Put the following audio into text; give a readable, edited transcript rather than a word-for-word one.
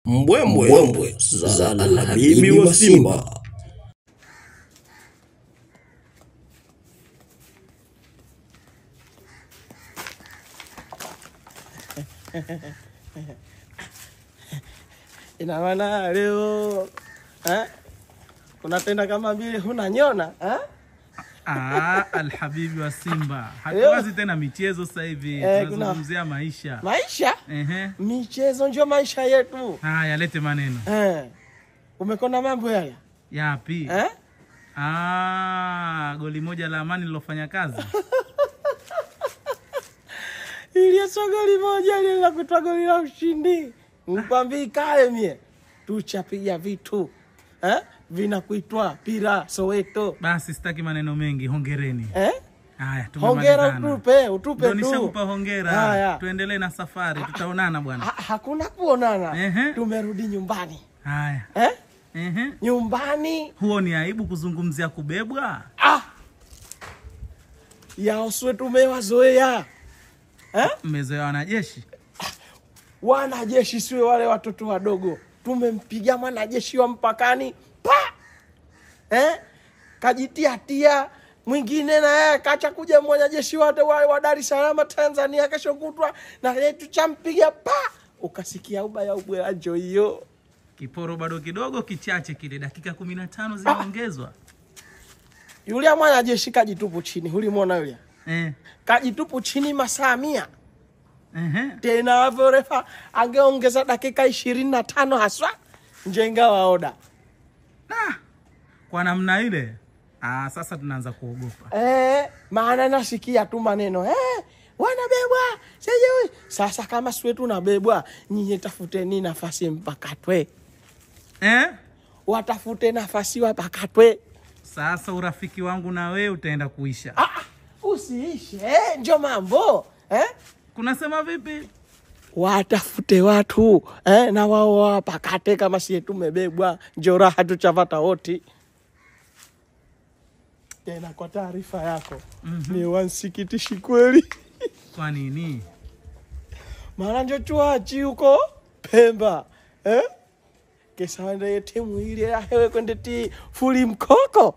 Mbwembwe za Alhabibi wa Simba. Ina maana leo unatenda kama vile hunanyona eh? Alhabibi wa Simba. Hatuwazi tena michezo sasa hivi, tunazungumzia maisha. Maisha? Michezo ndio maisha yetu. Haya, lete maneno. Umekona mambo yale? Yapi? Goli moja la Amani lilofanya kazi. Ile sio goli moja ile la kutoa goli la ushindi. Nikwambie kale mie. Tuchapiga vitu. Vinakuitwa pira Soweto. Basi sitaki maneno mengi, hongereni. Haya, tumemalizana. Hongera utupe tu. Ndio nishakupa hongera. Tuendelee na safari, tutaonana bwana. Hakuna kuonana. Tumerudi nyumbani. Haya. Nyumbani. Huo ni aibu kuzungumzia kubebwa? Yao swe tumewazoea. Mmezoea wanajeshi? Wanajeshi siwe wale watoto wadogo. Tumempiga mwanajeshi wa mpakani pa. Kajitia tia mwingine na yeye kacha kuja mwanajeshi wa Dar es Salaam Tanzania kesho kutwa na yeye tuchampiga pa. Ukasikia ubaya ubwela njo hiyo. Kiporo bado kidogo kichache kile, dakika 15 zimeongezwa. Yule mwanajeshi kajitupu chini, ulimuona yule? Kajitupu chini masaa 100. Tena hapo refa angeongeza dakika 25 haswa njenga waoda. Kwa namna ile sasa tunaanza kuogopa. Maana nasikia tu maneno wanabebwa sijui. Sasa kama siwe tunabebwa, nyinyi tafuteni nafasi mpakatwe. Watafute nafasi wapakatwe. Sasa urafiki wangu na wewe utaenda kuisha. Usiishe, ndio mambo. Kunasema vipi? Watafute watu na wao wapakate kama sie tumebebwa, ndio raha tuchavata wote. Tena kwa taarifa yako, ni wansikitishi kweli. Kwa nini? Maana ndio tuachi huko Pemba. Kesa wende timu ile ya hewe kwende ti fuli mkoko.